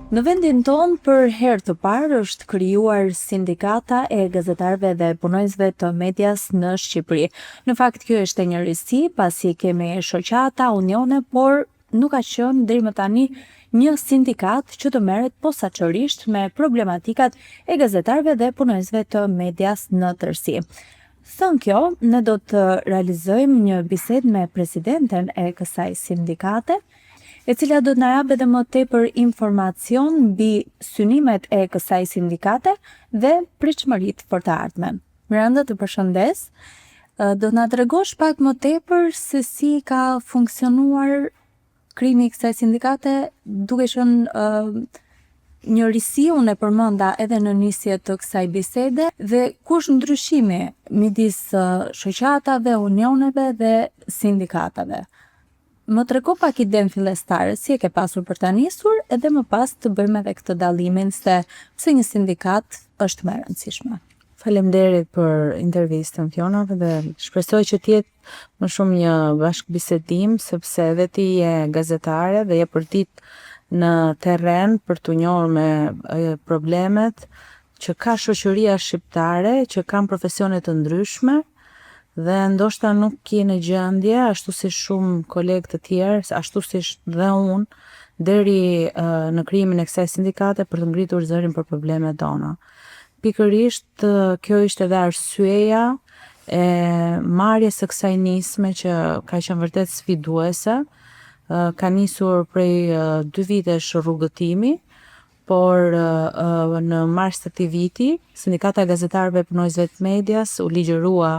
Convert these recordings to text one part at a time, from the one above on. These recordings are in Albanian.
Në vendin tonë për herë të parë është krijuar sindikata e gazetarëve dhe punonjësve të medias në Shqipëri. Në fakt kjo është një risi, pasi kemi shoqata, unione, por nuk ka qenë deri më tani një sindikatë që të merret posaçërisht me problematikat e gazetarëve dhe punonjësve të medias në tërësi. Thënë kjo, ne do të realizojmë një bisedë me presidenten e kësaj sindikate, e cila do të na japë edhe më tepër informacion mbi synimet e kësaj sindikate dhe pritshmëritë për të ardhmen. Miranda, të përshëndes. Do të na tregosh pak më tepër se si ka funksionuar krijimi i kësaj sindikate, duke qenë një risi, unë e përmenda edhe në nisje të kësaj bisede, dhe ku është ndryshimi midis shoqatave, unioneve dhe sindikatave. Më trego pak idenë fillestare, si e ke pasur për ta nisur, edhe më pas të bëjmë edhe këtë dallimin se pse një sindikatë është më e rëndësishme. Faleminderit për intervistën Fiona dhe shpresoj që të jetë më shumë një bashkëbisedim sepse edhe ti je gazetare dhe je përditë në terren për t'u njohur me problemet që ka shoqëria shqiptare, që kanë profesione të ndryshme dhe ndoshta nuk je në gjendje, ashtu si shumë kolegë të tjerë, ashtu si dhe unë, deri në krijimin e kësaj sindikate për të ngritur zërin për problemet tona. Pikërisht kjo ishte edhe arsyeja e marrjes së kësaj nisme që ka qenë vërtet sfiduese, ka nisur prej dy vitesh rrugëtimi, por në mars të këtij viti, Sindikata e Gazetarëve e Punonjësve të Medias u ligjërua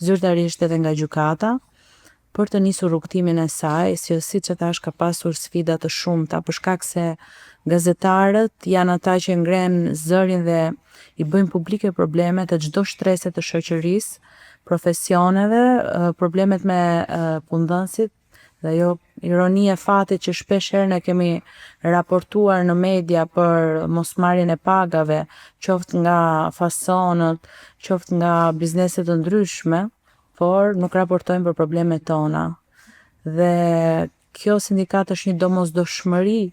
zyrtarisht edhe nga gjykata për të nisur rrugëtimin e saj, që siç e thash ka pasur sfida të shumta për shkak se gazetarët janë ata që ngrenë zërin dhe i bëjnë publike problemet e çdo shtrese të shoqërisë, profesioneve, problemet me punëdhënësit dhe ajo ironi e fatit që shpesh herë ne kemi raportuar në media për mosmarrjen e pagave, qoftë nga fasonët, qoftë nga biznese të ndryshme, por nuk raportojmë për problemet tona. Dhe kjo sindikatë është një domosdoshmëri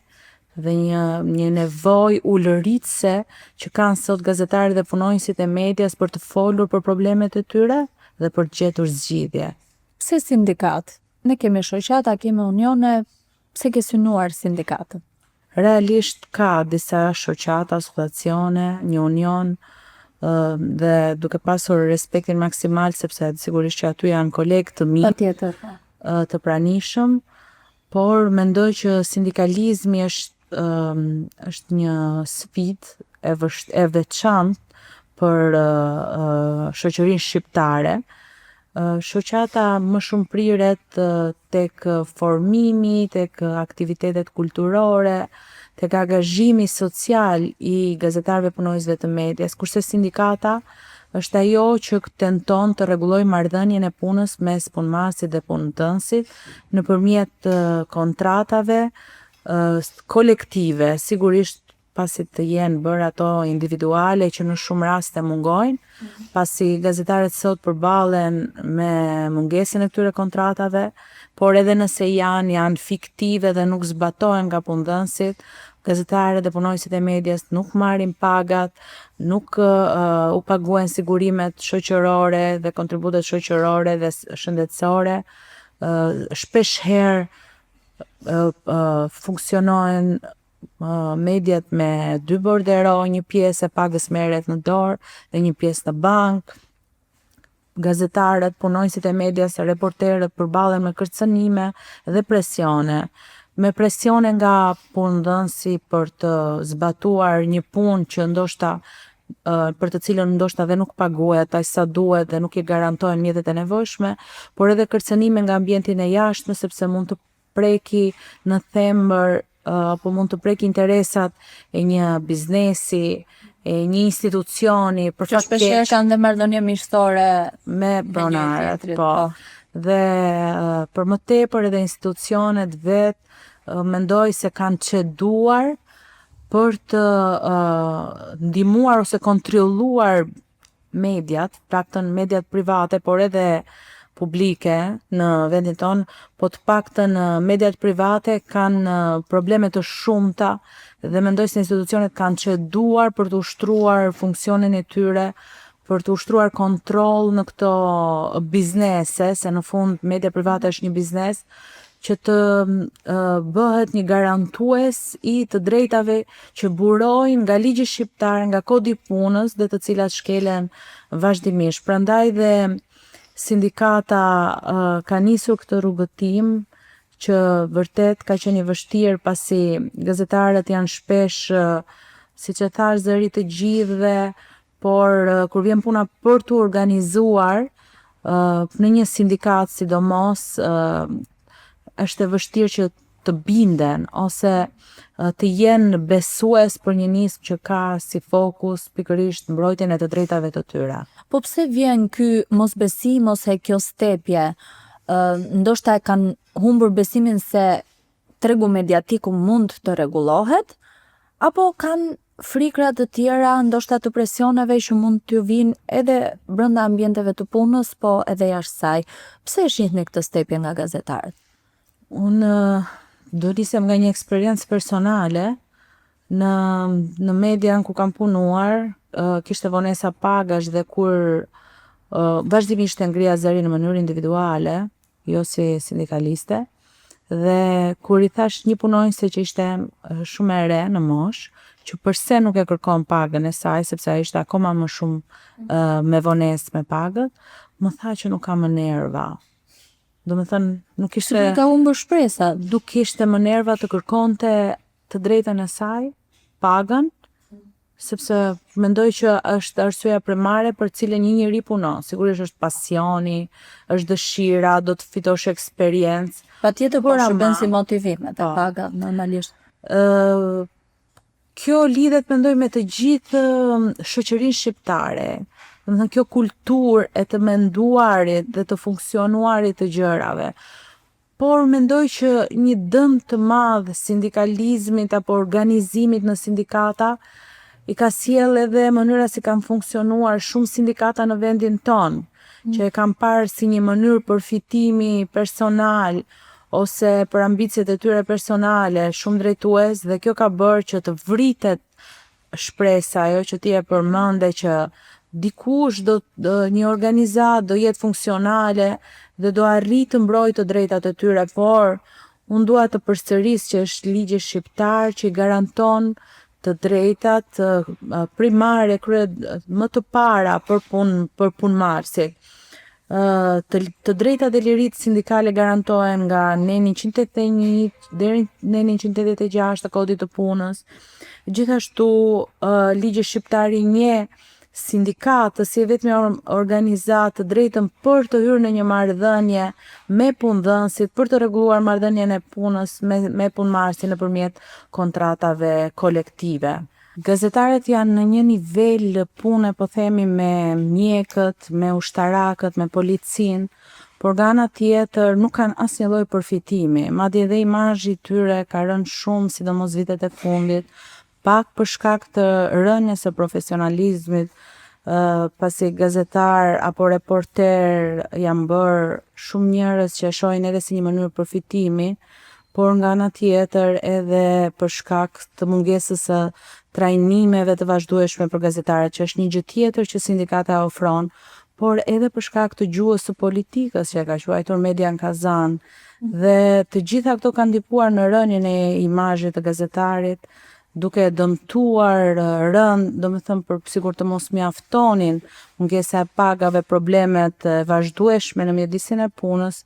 dhe një një nevojë ulëritëse që kanë sot gazetarët dhe punonjësit e medias për të folur për problemet e tyre dhe për të gjetur zgjidhje. Pse sindikatë? Ne kemi shoqata, kemi unione, pse ke synuar sindikatën? Realisht ka disa shoqata, asociacione, një union dhe duke pasur respektin maksimal sepse sigurisht që aty janë kolegë të mi Patjetër. Po. të pranishëm, por mendoj që sindikalizmi është është një sfidë e vësht e veçantë për shoqërinë shqiptare. Shoqata më shumë priret tek formimi, tek aktivitetet kulturore, tek angazhimi social i gazetarëve punonjësve të medias, kurse sindikata është ajo që tenton të rregullojë marrëdhënien e punës mes punëmarrësit dhe punëdhënësit nëpërmjet kontratave kolektive, sigurisht pasi të jenë bërë ato individuale që në shumë raste mungojnë, pasi gazetarët sot përballen me mungesën e këtyre kontratave, por edhe nëse janë, janë fiktive dhe nuk zbatohen nga punëdhënësit, gazetarët dhe punonjësit e medias nuk marrin pagat, nuk uh, u paguhen sigurimet shoqërore dhe kontributet shoqërore dhe shëndetësore, uh, shpesh herë uh, uh, funksionojnë mediat me dy bordero, një pjesë e pagës merret në dorë dhe një pjesë në bankë. Gazetarët, punonjësit e medias, reporterët përballen me kërcënime dhe presione. Me presione nga punëdhënësi për të zbatuar një punë që ndoshta për të cilën ndoshta dhe nuk paguhet aq sa duhet dhe nuk i garantohen mjetet e nevojshme, por edhe kërcënime nga ambientin e jashtëm sepse mund të preki në thembër apo mund të preki interesat e një biznesi, e një institucioni, për fat keq. Shpesh kanë dhe marrëdhënie miqësore me pronarët, po. po. Dhe për më tepër edhe institucionet vetë mendoj se kanë çeduar për të uh, ndihmuar ose kontrolluar mediat, të paktën mediat private, por edhe publike në vendin tonë, po të paktën mediat private kanë probleme të shumta dhe mendoj se institucionet kanë çeduar për të ushtruar funksionin e tyre, për të ushtruar kontroll në këto biznese, se në fund media private është një biznes, që të bëhet një garantues i të drejtave që burojnë nga ligji shqiptar, nga kodi i punës dhe të cilat shkelen vazhdimisht. Prandaj dhe sindikata ka nisur këtë rrugëtim që vërtet ka qenë i vështirë pasi gazetarët janë shpesh, siç e thashë, zëri i të gjithëve, por kur vjen puna për t'u organizuar në një sindikatë sidomos është e vështirë që të binden ose të jenë besues për një nismë që ka si fokus pikërisht mbrojtjen e të drejtave të tyre. Po pse vjen ky mosbesim ose kjo stepje? Ndoshta e kanë humbur besimin se tregu mediatik mund të rregullohet, apo kanë frikra të tjera, ndoshta të presioneve që mund t'ju vijnë edhe brenda ambienteve të punës, po edhe jashtë saj. Pse e shihni këtë stepje nga gazetarët? Unë do nisem nga një eksperiencë personale në në median ku kam punuar, kishte vonesa pagash dhe kur vazhdimisht e ngrija zërin në mënyrë individuale, jo si sindikaliste, dhe kur i thashë një punonjëse që ishte shumë e re në moshë, që përse nuk e kërkon pagën e saj, sepse ajo ishte akoma më shumë me vonesë me pagën, më tha që nuk ka më nerva. Domethënë, nuk ishte... Se ka humbur shpresa. Nuk kishte më nerva të kërkonte të drejtën e saj, pagën, sepse mendoj që është arsyeja primare për cilën një njeri punon. Sigurisht është pasioni, është dëshira, do të fitosh eksperiencë. Patjetër, por shërben si motivim edhe po. paga normalisht. Ë kjo lidhet mendoj me të gjithë shoqërinë shqiptare. Domethënë kjo kulturë e të menduarit dhe të funksionuarit të gjërave. Por mendoj që një dëm të madh sindikalizmit apo organizimit në sindikata i ka sjellë edhe mënyra si kanë funksionuar shumë sindikata në vendin tonë, mm. që e kanë parë si një mënyrë përfitimi personal ose për ambiciet e tyre personale, shumë drejtues dhe kjo ka bërë që të vritet shpresa ajo që ti e përmende që dikush do, do një organizatë do jetë funksionale dhe do arrijë të mbrojë të drejtat e tyre, por unë dua të përsëris që është ligji shqiptar që i garanton të drejtat primare krye më të para për punë për punëmarrësit. Të, të drejtat dhe liritë sindikale garantohen nga neni 181 deri në nenin 186 të Kodit të Punës. Gjithashtu, ligji shqiptar i njeh sindikatës si e vetmja organizatë të drejtën për të hyrë në një marrëdhënie me punëdhënësit, për të rregulluar marrëdhënien e punës me me punëmarrësin nëpërmjet kontratave kolektive. Gazetarët janë në një nivel pune, po themi, me mjekët, me ushtarakët, me policinë, por nga ana tjetër nuk kanë asnjë lloj përfitimi. Madje edhe imazhi i tyre ka rënë shumë, sidomos vitet e fundit, pak për shkak të rënies së profesionalizmit, pasi gazetarë apo reporterë janë bërë shumë njerëz që e shohin edhe si një mënyrë përfitimi, por nga ana tjetër edhe për shkak të mungesës së trajnimeve të vazhdueshme për gazetarët, që është një gjë tjetër që sindikata e ofron, por edhe për shkak të gjuhës së politikës që e ka quajtur media në kazan. Dhe të gjitha këto kanë ndikuar në rënien e imazhit të gazetarit, duke e dëmtuar rëndë, domethënë për sikur të mos mjaftonin mungesa e pagave, problemet e vazhdueshme në mjedisin e punës,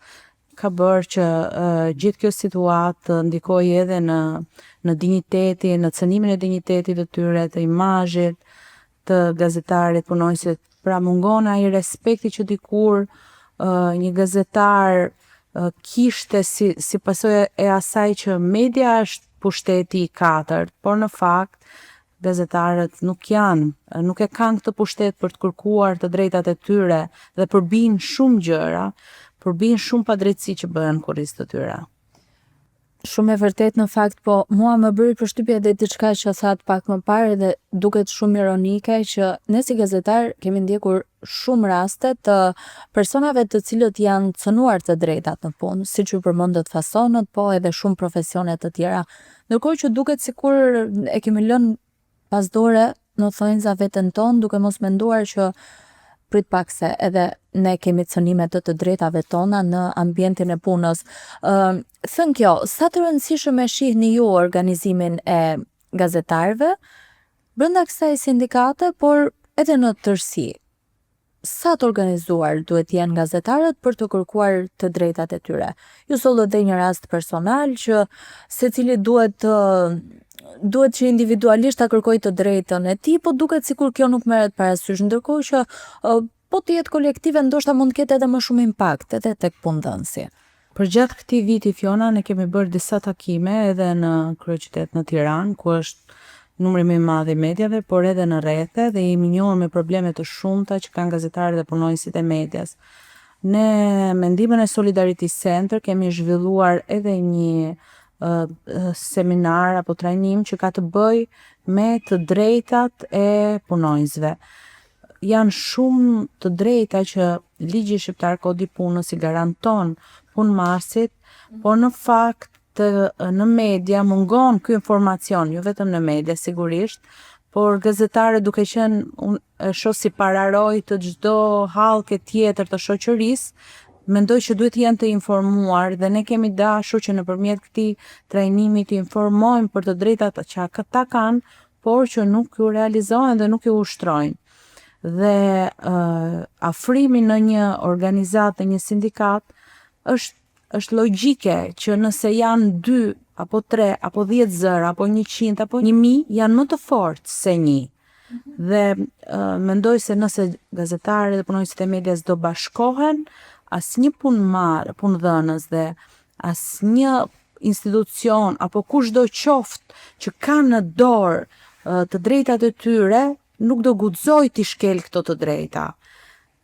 ka bërë që gjithë kjo situatë të ndikojë edhe në në dinjitetin, në cënimin e dinjitetit të tyre, të imazhit të gazetarit, punonjësit. Pra mungon ai respekti që dikur një gazetar kishte si si pasojë e asaj që media është pushteti i katërt, por në fakt gazetarët nuk janë, nuk e kanë këtë pushtet për të kërkuar të drejtat e tyre dhe përbijnë shumë gjëra, përbijnë shumë padrejtësi që bëhen në kurriz të tyre. Shumë e vërtetë në fakt, po mua më bëri përshtypje edhe diçka që thatë pak më parë dhe duket shumë ironike që ne si gazetarë kemi ndjekur shumë raste të personave të cilët janë cënuar të drejtat në punë, siç ju përmendët fasonët, po edhe shumë profesione të tjera. Ndërkohë që duket sikur e kemi lënë pas dore në thonjza veten tonë duke mos menduar që prit pak se edhe ne kemi cënime të të drejtave tona në ambientin e punës. Ë, thënë kjo, sa të rëndësishëm e shihni ju organizimin e gazetarëve brenda kësaj sindikate, por edhe në tërësi? Sa të organizuar duhet të jenë gazetarët për të kërkuar të drejtat e tyre? Ju sollët dhe një rast personal që secili duhet të duhet që individualisht ta kërkojë të drejtën e tij, po duket sikur kjo nuk merret parasysh, ndërkohë që po të jetë kolektive ndoshta mund të ketë edhe më shumë impakt edhe tek punëdhënësi. Përgjatë këtij viti Fiona ne kemi bërë disa takime edhe në kryeqytet në Tiranë, ku është numri më i madh i mediave, por edhe në rrethe dhe jemi njohur me probleme të shumta që kanë gazetarët dhe punonjësit e medias. Ne me ndihmën e Solidarity Center kemi zhvilluar edhe një seminar apo trajnim që ka të bëjë me të drejtat e punonjësve. Janë shumë të drejta që ligji shqiptar Kodi i Punës i garanton punëmarrësit, por në fakt në media mungon ky informacion, jo vetëm në media sigurisht, por gazetarët duke qenë unë e shoh si pararojë të çdo hallke tjetër të shoqërisë, mendoj që duhet të jenë të informuar dhe ne kemi dashur që nëpërmjet këtij trajnimi të informojmë për të drejtat që ata kanë, por që nuk ju realizohen dhe nuk ju ushtrojnë. Dhe uh, afrimi në një organizatë, në një sindikatë, është është logjike që nëse janë dy apo tre apo 10 zëra apo 100 apo 1000 janë më të fortë se një. Dhe uh, mendoj se nëse gazetarët dhe punonjësit e medias do bashkohen, asnjë punëmarr, punëdhënës dhe asnjë institucion apo kushdo qoftë që ka në dorë uh, të drejtat e tyre, nuk do guxojë t'i shkel këto të drejta.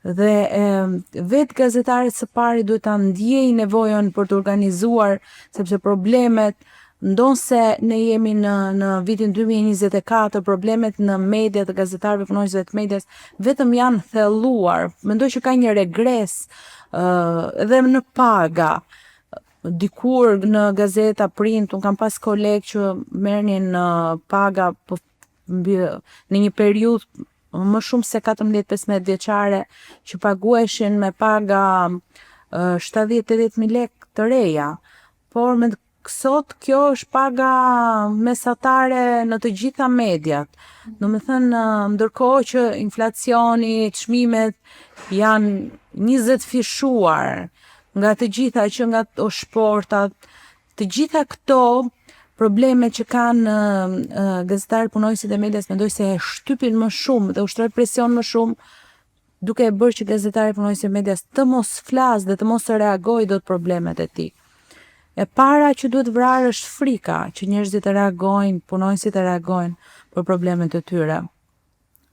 Dhe e, vetë gazetarët së pari duhet ta ndjejnë nevojën për të organizuar, sepse problemet ndonëse ne jemi në në vitin 2024, problemet në media të gazetarëve, punonjësve të medias vetëm janë thelluar. Mendoj që ka një regres ë edhe në paga. Dikur në gazeta print, unë kam pas kolegë që merrnin paga po mbi në një periudhë më shumë se 14-15 vjeçare që paguheshin me paga 70-80 mijë lekë të reja. Por me sot kjo është paga mesatare në të gjitha mediat. Do me thënë, ndërkohë që inflacioni, çmimet janë 20 fishuar nga të gjitha që nga shportat, të gjitha këto probleme që kanë gazetarët punonjësit e medias mendoj se e shtypin më shumë dhe ushtrojnë presion më shumë duke e bërë që gazetari punonjësi i medias të mos flasë dhe të mos reagojë dot problemet e tij. E para që duhet vrarë është frika, që njerëzit të reagojnë, punonjësit të reagojnë për problemet e tyre.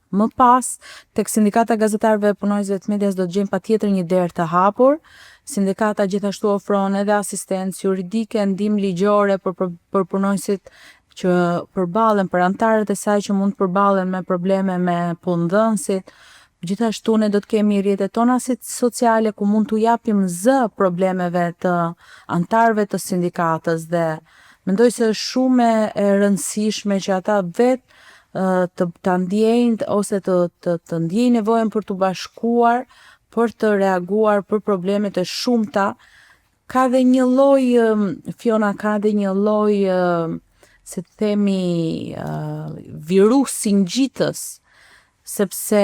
Më pas, tek sindikata e gazetarëve e punonjësve të medias do të gjejnë patjetër një derë të hapur. Sindikata gjithashtu ofron edhe asistencë juridike, ndihmë ligjore për për, për punonjësit që përballen, për anëtarët e saj që mund të përballen me probleme me punëdhënësit. Gjithashtu ne do të kemi rrjetet tona sociale ku mund t'u japim zë problemeve të anëtarëve të sindikatës dhe mendoj se është shumë e rëndësishme që ata vetë të ta ndjejnë ose të të, të ndjejnë nevojën për t'u bashkuar, për të reaguar për problemet e shumta. Ka dhe një lloj Fiona ka dhe një lloj si të themi virusi ngjitës sepse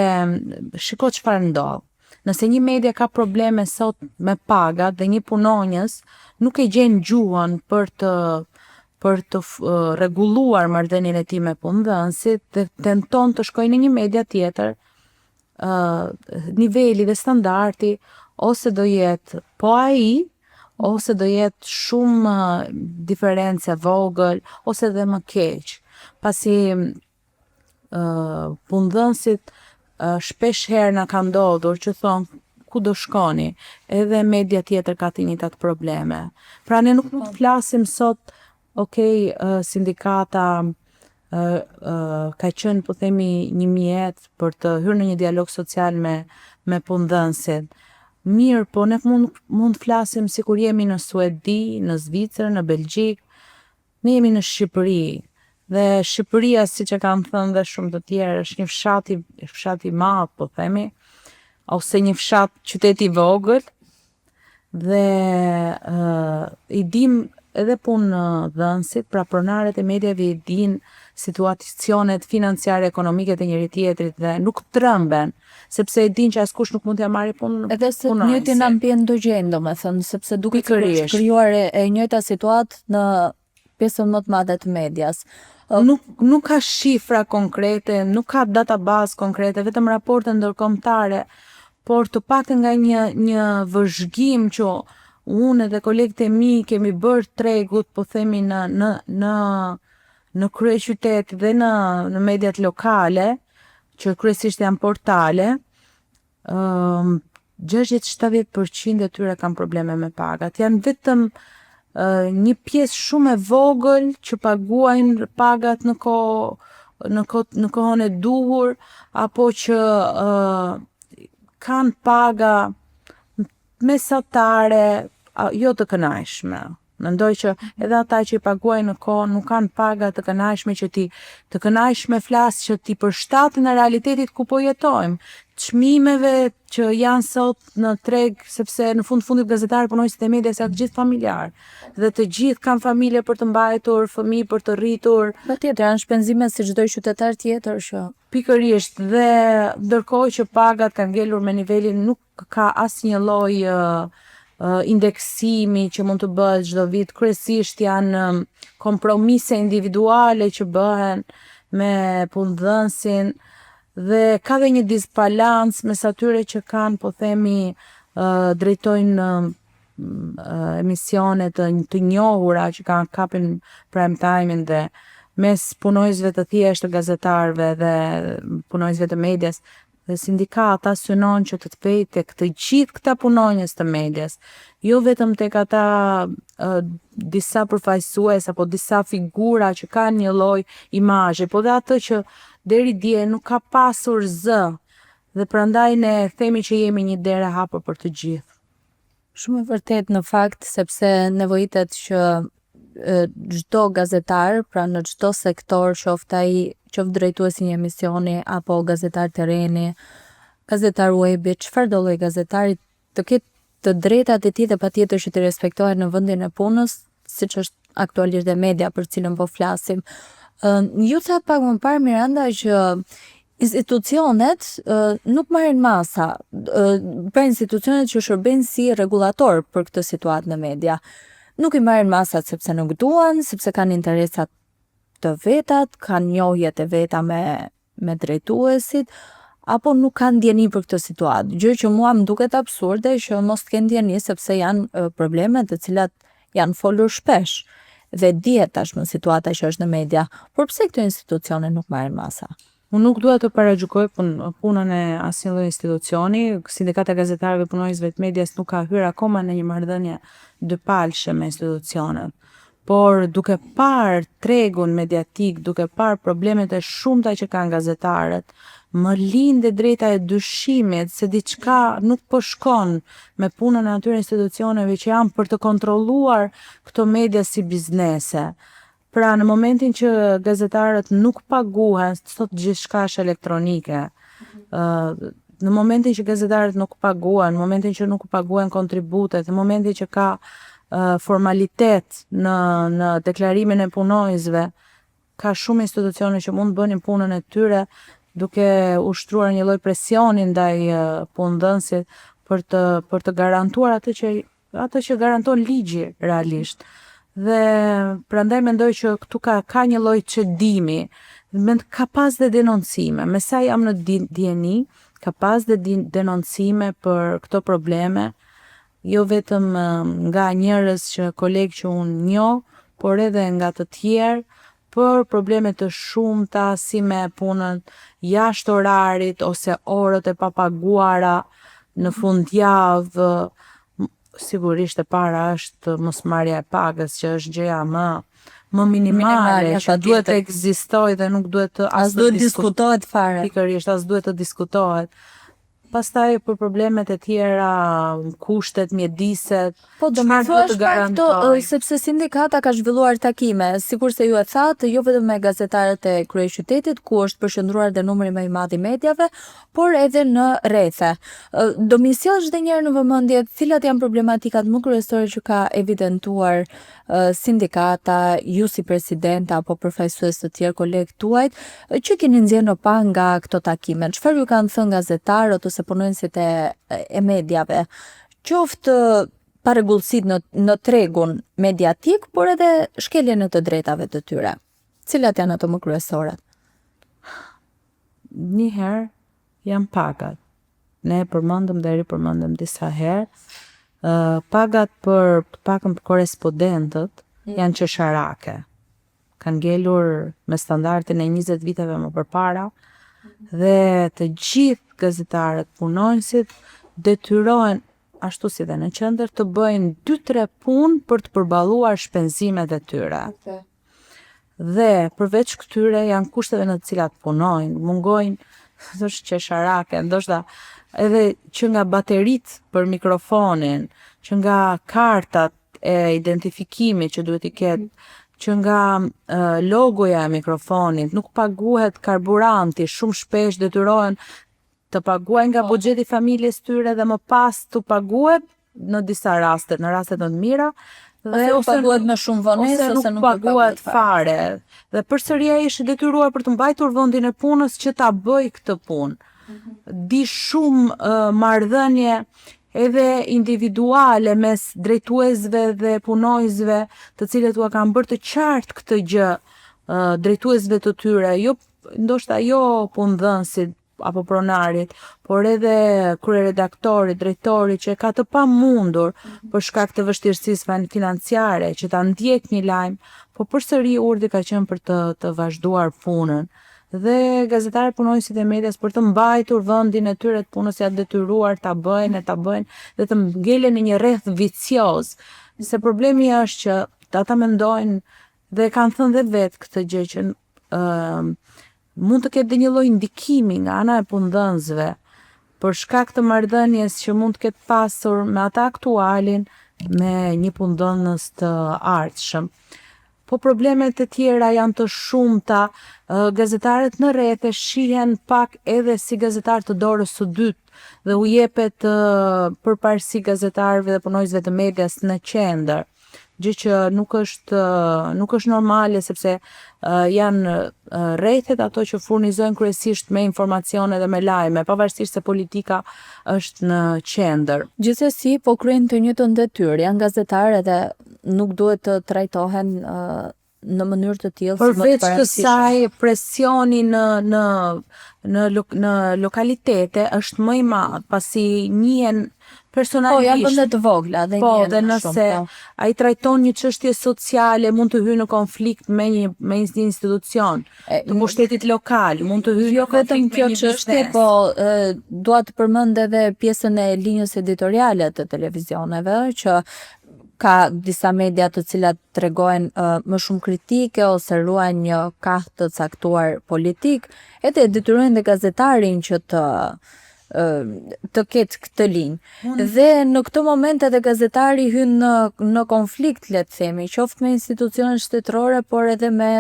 shiko çfarë ndodh. Nëse një media ka probleme sot me pagat dhe një punonjës nuk e gjen gjuhën për të për të rregulluar marrëdhënien e tij me punëdhënësit dhe tenton të shkojë në një media tjetër, ë niveli dhe standardi ose do jetë po ai ose do jetë shumë diferencë e vogël ose edhe më keq. Pasi ë punëdhënësit shpesh herë na ka ndodhur që thonë ku do shkoni? Edhe media tjetër ka të njëjtat probleme. Pra ne nuk mund të flasim sot, ok, sindikata ka qenë po themi një mjet për të hyrë në një dialog social me me punëdhënësit. Mirë, po ne mund mund të flasim sikur jemi në Suedi, në Zvicër, në Belgjikë. Ne jemi në Shqipëri dhe Shqipëria, siç e kanë thënë dhe shumë të tjerë, është një fshat i fshat i madh, po themi, ose një fshat qytet i vogël dhe i dim edhe punëdhënësit, pra pronarët e mediave i dinë situacionet financiare ekonomike të njëri tjetrit dhe nuk tremben, sepse e dinë që askush nuk mund t'ja marrë punën Edhe se të njëjtin ambient do gjejnë, domethënë, sepse duket sikur është krijuar e, e njëjta situatë në pjesën më të madhe të medias. Nuk nuk ka shifra konkrete, nuk ka database konkrete, vetëm raporte ndërkombëtare, por të paktën nga një një vëzhgim që unë edhe kolegët e mi kemi bërë tregut, po themi në në në në kryeqytet dhe në në mediat lokale, që kryesisht janë portale, ëm 60-70% e tyre kanë probleme me pagat. Janë vetëm një pjesë shumë e vogël që paguajnë pagat në kohë në kohë në kohën e duhur apo që uh, kanë paga mesatare, jo të kënaqshme. Mendoj që edhe ata që i paguajnë në kohë nuk kanë paga të kënaqshme që ti të kënaqshme flas që ti përshtaten në realitetit ku po jetojmë. Çmimeve që janë sot në treg, sepse në fund fundit gazetarët punonjësit e medias janë të gjithë familjar dhe të gjithë kanë familje për të mbajtur, fëmijë për të rritur. Patjetër, janë shpenzime si çdo qytetar tjetër që Pikërisht dhe ndërkohë që pagat kanë ngelur me nivelin nuk ka asnjë lloj indeksimi që mund të bëhet çdo vit, kryesisht janë kompromise individuale që bëhen me punëdhënësin dhe ka dhe një disbalancë mes atyre që kanë, po themi, drejtojnë emisione të, të njohura që kanë kapin prime time-in dhe mes punonjësve të thjeshtë të gazetarëve dhe punonjësve të medias dhe sindikata synon që të të vejë tek të gjithë këta punonjës të medias, jo vetëm tek ata uh, disa përfaqësues apo disa figura që kanë një lloj imazhi, po dhe atë që deri dje nuk ka pasur zë. Dhe prandaj ne themi që jemi një derë e hapur për të gjithë. Shumë e vërtet në fakt, sepse nevojitet që çdo gazetar, pra në çdo sektor, qoftë ai, qoftë drejtues i një emisioni apo gazetar terreni, gazetar webi, çfarë do lloj gazetari, të ketë të drejtat e tij dhe patjetër që të respektohen në vendin e punës, siç është aktualisht dhe media për cilën po flasim. Ju thatë pak më parë Miranda që institucionet nuk marrin masa, pra institucionet që shërbejnë si rregullator për këtë situatë në media. Nuk i marrin masat sepse nuk duan, sepse kanë interesat të vetat, kanë njohjet e veta me me drejtuesit, apo nuk kanë ndjeni për këtë situatë. Gjë që mua më duket absurde që mos të kenë ndjeni sepse janë probleme të cilat janë folur shpesh dhe dihet tashmë situata që është në media. Por pse këto institucione nuk marrin masa? Unë nuk dua të paragjykoj pun punën e asnjë lloj institucioni. Sindikata e Gazetarëve Punonjësve të Medias nuk ka hyrë akoma në një marrëdhënie dypalëshe me institucionet. Por duke parë tregun mediatik, duke parë problemet e shumta që kanë gazetarët, më lind e drejta e dyshimit se diçka nuk po shkon me punën e atyre institucioneve që janë për të kontrolluar këto media si biznese. Pra në momentin që gazetarët nuk paguhen, sot gjithçka është elektronike. Ë në momentin që gazetarët nuk paguhen, në momentin që nuk paguhen kontributet, në momentin që ka uh, formalitet në në deklarimin e punonjësve, ka shumë institucione që mund të bënin punën e tyre duke ushtruar një lloj presioni ndaj punëdhënësit për të për të garantuar atë që atë që garanton ligji realisht. Dhe prandaj mendoj që këtu ka ka një lloj çedimi, mend ka pas dhe denoncime. Me sa jam në dijeni, ka pas dhe denoncime për këto probleme, jo vetëm nga njerëz që kolegë që unë njoh, por edhe nga të tjerë, për probleme të shumta si me punën jashtë orarit ose orët e papaguara. në fundjavë, sigurisht e para është mosmarrja e pagës, që është gjëja më më minimale, minimale që duhet të ekzistojë dhe nuk duhet të as duhet diskutohet fare. Pikërisht, as duhet të diskutohet. Pastaj për problemet e tjera, kushtet, mjediset, Po, do më thuash pak këto, sepse sindikata ka zhvilluar takime, sikurse ju e thatë, jo vetëm me gazetarët e kryeqytetit, ku është përqendruar dhe numri më i madh i mediave, por edhe në rrethe. Do m'i sjellësh dhe një herë në vëmendje cilat janë problematikat më kryesore që ka evidentuar sindikata, ju si presidente apo përfaqësues të tjerë kolegë tuajt, që keni nxjerrë në pah nga këto takime? Çfarë ju kanë thënë gazetarët ose punonjësit e e mediave? Qoftë parregullsitë në në tregun mediatik, por edhe shkeljen e të drejtave të tyre. Cilat janë ato më kryesoret? Një herë janë pagat. Ne e përmendëm dhe ripërmendëm disa herë. Pagat për të paktën për korrespondentët mm. janë qesharake. Kanë ngelur me standardin e 20 viteve më përpara dhe të gjithë gazetarët, punonjësit detyrohen ashtu si dhe në qendër të bëjnë 2-3 punë për të përballuar shpenzimet e tyre. Dhe përveç këtyre janë kushteve në të cilat punojnë, mungojnë, është qesharake, ndoshta edhe që nga bateritë për mikrofonin, që nga kartat e identifikimit që duhet t'i ketë, që nga logoja e mikrofonit, nuk paguhet karburanti, shumë shpesh detyrohen të paguajnë nga po. buxheti i familjes tyre dhe më pas t'u paguhet në disa raste, në raste të mira, dhe ose paguhet me shumë vonesë ose nuk, nuk paguhet fare. Dhe përsëri ai është i detyruar për të mbajtur vendin e punës që ta bëjë këtë punë. Mm -hmm. Di shumë uh, marrëdhënie edhe individuale mes drejtuesve dhe punonjësve, të cilët ua kanë bërë të qartë këtë gjë uh, drejtuesve të tyre, jo ndoshta jo punëdhënësit apo pronarit, por edhe kryeredaktorit, drejtorit që e ka të pamundur për shkak të vështirësisë financiare që ta ndjekë një lajm, po përsëri urdhri ka qenë për të të vazhduar punën. Dhe gazetarët punonjësit e medias për të mbajtur vendin e tyre të punës janë detyruar ta bëjnë e ta bëjnë dhe të ngelen në një rreth vicioz. Se problemi është që ata mendojnë dhe e kanë thënë dhe vetë këtë gjë që ë mund të ketë dhe një lloj ndikimi nga ana e punëdhënësve për shkak të marrëdhënies që mund të ketë pasur me atë aktualin me një punëdhënës të ardhshëm. Po problemet e tjera janë të shumta, gazetarët në rrethe shihen pak edhe si gazetarë të dorës së dytë dhe u jepet përparësi gazetarëve dhe punonjësve të medias në qendër. gjë që nuk është nuk është normale sepse janë rrethet ato që furnizojnë kryesisht me informacione dhe me lajme, pavarësisht se politika është në qendër. Gjithsesi, po kryejnë të njëjtën detyrë, janë gazetarë edhe nuk duhet të trajtohen në mënyrë të tillë si më të Përveç kësaj, presioni në në në në lokalitete është më i madh, pasi njihen personalisht. Po, janë vende të vogla dhe po, dhe nëse po. ai trajton një çështje sociale, mund të hyjë në konflikt me një me një institucion të pushtetit lokal, mund të hyjë jo vetëm kjo çështje, po e, dua të përmend edhe pjesën e linjës editoriale të televizioneve që ka disa media të cilat tregohen më shumë kritike ose ruajnë një kah të caktuar politik, edhe e detyrojnë dhe gazetarin që të të ketë këtë linjë. Mm. Dhe në këtë moment edhe gazetari hyn në në konflikt, le të themi, qoftë me institucionet shtetërore, por edhe me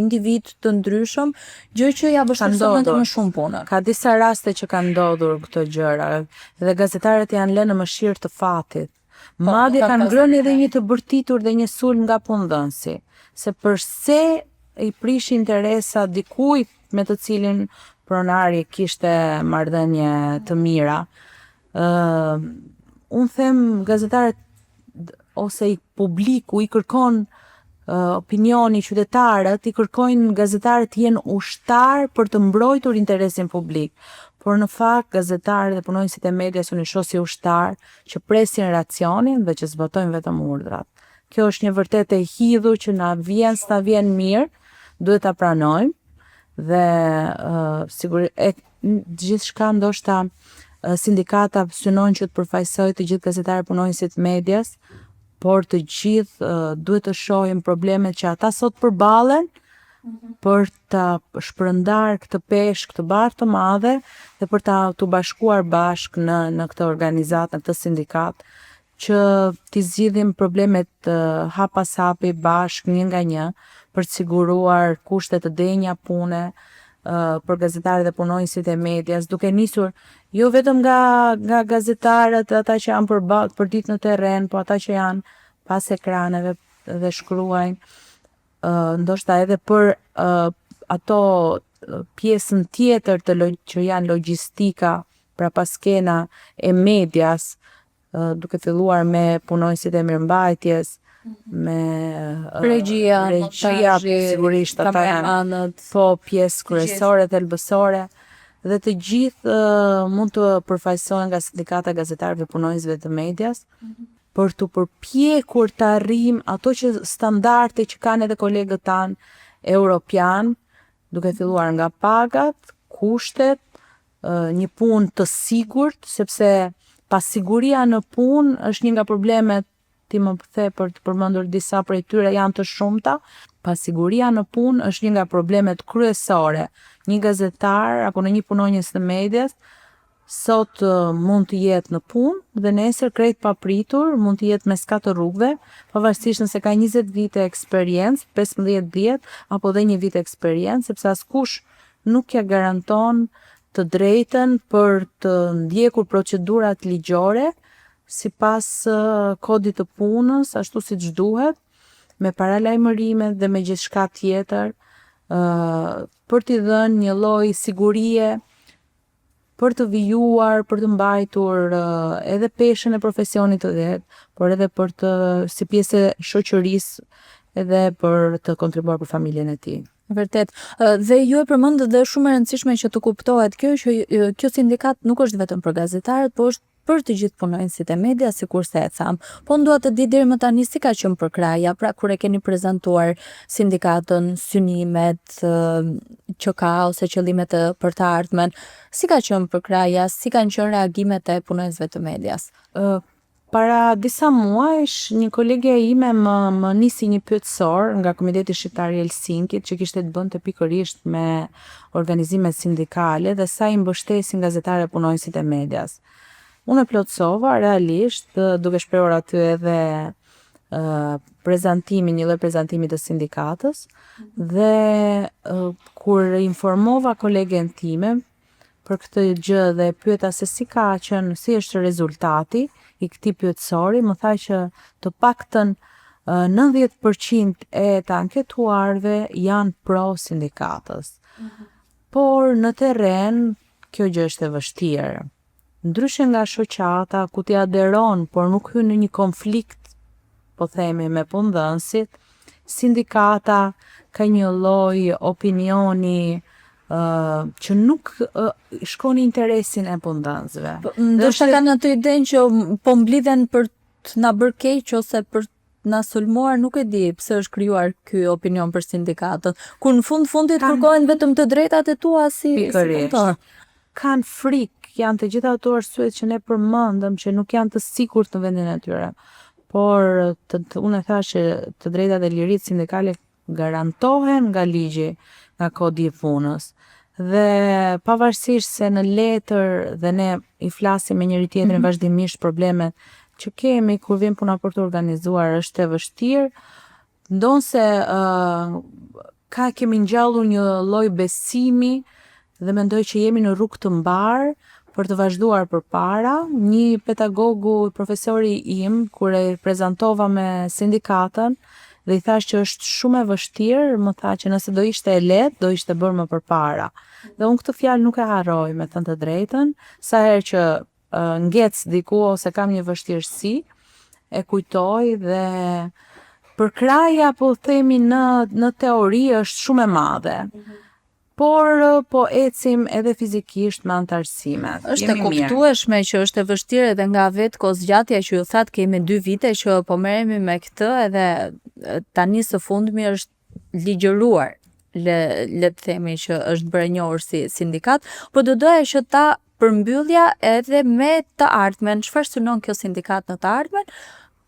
individë të ndryshëm, gjë që ia vështirëson edhe më shumë punën. Ka disa raste që kanë ndodhur këto gjëra dhe gazetarët janë lënë në mëshirë të fatit. Po, Madje kanë ngrënë edhe një të bërtitur dhe një sulm nga punëdhënësi, se përse i prish interesat dikujt me të cilin pronari kishte marrëdhënie të mira. Ë unë them gazetarët ose i publiku i kërkon opinioni qytetarët i kërkojnë gazetarët të jenë ushtarë për të mbrojtur interesin publik. Por në fakt gazetarët dhe punonjësit e medias unë i shoh si ushtarë që presin racionin dhe që zbatojnë vetëm urdhrat. Kjo është një vërtetë e hidhur që na vjen, s'na vjen mirë, duhet ta pranojmë dhe uh, sigurisht e gjithçka ndoshta Sindikata synon që të përfaqësojë të gjithë gazetarët punonjësit e medias, por të gjithë duhet të shohim problemet që ata sot përballen për ta shpërndarë këtë peshë, këtë barrë të madhe dhe për ta t'u bashkuar bashkë në në këtë organizatë, në këtë sindikatë që t'i zgjidhim problemet hap pas hapi bashkë një nga një për të siguruar kushte të denja pune për gazetarët dhe punonjësit e medias, duke nisur jo vetëm nga nga gazetarët, ata që janë përballë përditë në terren, po ata që janë pas ekraneve dhe shkruajnë, ndoshta edhe për ato pjesën tjetër të që janë logjistika, prapaskena e medias, duke filluar me punonjësit e mirëmbajtjes, me regjia, regjia, sigurisht ata janë po pjesë kryesore, thelbësore dhe të gjithë mund të përfaqësohen nga sindikata e gazetarëve punonjësve të medias për t'u përpjekur të arrijmë ato që standarde që kanë edhe kolegët tanë europian, duke filluar nga pagat, kushtet, një punë të sigurt, sepse pasiguria në punë është një nga problemet ti më the për të përmendur disa prej tyre janë të shumta. Pasiguria në punë është një nga problemet kryesore. Një gazetar apo në një punonjës të medias sot mund të jetë në punë dhe nesër krejt papritur mund të jetë mes katër rrugëve, pavarësisht nëse ka 20 vite eksperiencë, 15 10 apo dhe një vit eksperiencë, sepse askush nuk ja garanton të drejtën për të ndjekur procedurat ligjore sipas kodit të punës, ashtu siç duhet, me paralajmërimet dhe me gjithçka tjetër, për t'i dhënë një lloj sigurie për të vijuar, për të mbajtur edhe peshën e profesionit të vet, por edhe për të si pjesë e shoqërisë edhe për të kontribuar për familjen e tij. Vërtet. Dhe ju e përmendët dhe është shumë e rëndësishme që të kuptohet kjo që kjo sindikatë nuk është vetëm për gazetarët, po është për të gjithë punonjësit e medias, sikurse e thamë. Po unë dua të di deri më tani si ka qenë përkrahja, pra kur e keni prezantuar sindikatën, synimet që ka ose qëllimet për të ardhmen, si ka qenë përkrahja, si kanë qenë reagimet e punonjësve të medias? Para disa muajsh, një kolegja ime më, më nisi një pyetësor nga Komiteti Shqiptar i Helsinkit që kishte të bënte pikërisht me organizimet sindikale dhe sa i mbështesin gazetarët e punonjësit e medias. Unë e plotësova realisht duke shprehur aty edhe prezantimin, një lloj prezantimi të sindikatës dhe kur informova kolegen time për këtë gjë dhe e pyeta se si ka qenë, si është rezultati i këtij pyetësori, më tha që të paktën 90% e të anketuarve janë pro sindikatës. Por në terren kjo gjë është e vështirë. Ndryshe nga shoqata ku ti aderon, por nuk hyn në një konflikt, po themi me punëdhënësit, sindikata ka një lloj opinioni që nuk shkon në interesin e punëdhënësve. Po, ndoshta kanë atë idenë që po mblidhen për të na bërë keq ose për të na sulmuar, nuk e di pse është krijuar ky opinion për sindikatën. Kur në fund fundit kërkohen vetëm të drejtat e tua si si punëtor. Kanë frikë, janë të gjitha ato arsyet që ne përmendëm që nuk janë të sigurt në vendin e tyre. Por të, të, unë e thashë që të drejtat dhe liritë sindikale garantohen nga ligji, nga kodi i punës. Dhe pavarësisht se në letër dhe ne i flasim me njëri tjetrin vazhdimisht problemet që kemi kur vjen puna për të organizuar është e vështirë, ndonëse ka kemi ngjallur një lloj besimi dhe mendoj që jemi në rrugë të mbarë për të vazhduar përpara. Një pedagogu, profesori im, kur e prezantova me sindikatën dhe i thash që është shumë e vështirë, më tha që nëse do ishte e lehtë, do ishte bërë më përpara. Dhe unë këtë fjalë nuk e harroj, me thënë të drejtën, sa herë që ngec diku ose kam një vështirësi, e kujtoj dhe përkrahja po themi në në teori është shumë e madhe. Por po ecim edhe fizikisht me anëtarësime. Është e kuptueshme që është e vështirë edhe nga vetë kohëzgjatja që ju thatë kemi dy vite që po merremi me këtë edhe tani së fundmi është ligjëruar le le të themi që është bërë e njohur si sindikatë, po do doja që ta përmbyllja edhe me të ardhmen, çfarë synon kjo sindikatë në të ardhmen,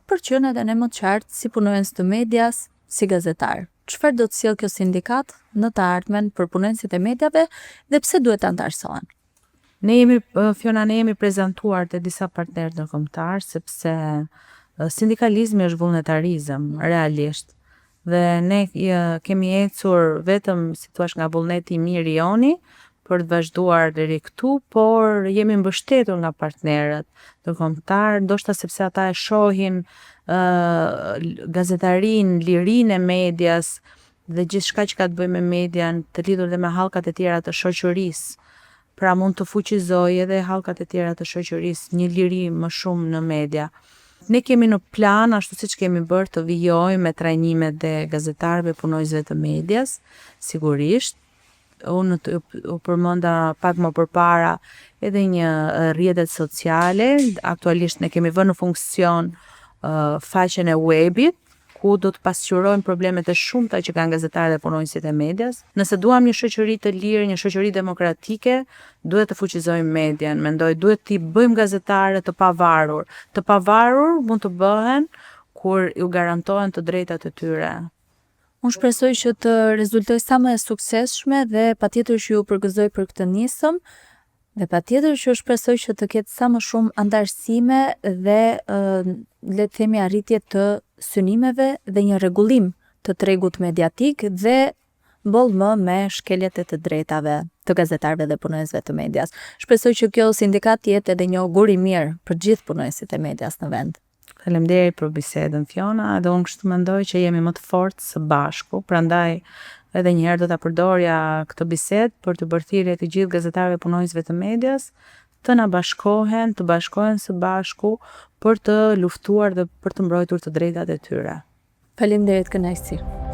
për të qenë edhe ne më të qartë si punonjës të medias, si gazetarë. Çfarë do të sjellë kjo sindikatë në të ardhmen për punonjësit e mediave dhe pse duhet të anëtarësohen? Ne jemi, Fiona, ne jemi prezantuar te disa partnerë ndërkombëtarë sepse sindikalizmi është vullnetarizëm, realisht. Dhe ne kemi ecur vetëm, si thua, nga vullneti i mirë i joni për të vazhduar deri këtu, por jemi mbështetur nga partnerët ndërkombëtarë, ndoshta sepse ata e shohin gazetarinë, lirinë e medias dhe gjithçka që ka të bëjë me median, të lidhur dhe me hallkat e tjera të shoqërisë. Pra mund të fuqizojë edhe hallkat e tjera të shoqërisë, një liri më shumë në media. Ne kemi në plan, ashtu siç kemi bërë, të vijojmë me trajnimet e gazetarëve, punonjësve të medias, sigurisht. Unë u përmenda pak më përpara edhe një rrjetet sociale, aktualisht ne kemi vënë në funksion faqen e webit, ku do të pasqyrojmë problemet e shumta që kanë gazetarët dhe punonjësit e medias. Nëse duam një shoqëri të lirë, një shoqëri demokratike, duhet të fuqizojmë median. Mendoj, duhet t'i bëjmë gazetarët të pavarur. Të pavarur mund të bëhen kur ju garantohen të drejtat e tyre. Unë shpresoj që të rezultojë sa më e suksesshme dhe patjetër që ju përgëzoj për këtë nisëm dhe patjetër që shpresoj që të ketë sa më shumë anëtarësime dhe le të themi arritje të synimeve dhe një rregullim të tregut mediatik dhe boll më me shkeljet e të drejtave të gazetarëve dhe punonjësve të medias. Shpresoj që kjo sindikatë të jetë edhe një ogur i mirë për gjithë punonjësit e medias në vend. Faleminderit për bisedën Fiona, edhe unë kështu mendoj që jemi më të fortë së bashku, prandaj edhe një herë do ta përdorja këtë bisedë për të bërë thirrje të gjithë gazetarëve punonjësve të medias të na bashkohen, të bashkohen së bashku për të luftuar dhe për të mbrojtur të drejtat e tyre. Faleminderit, kënaqësi.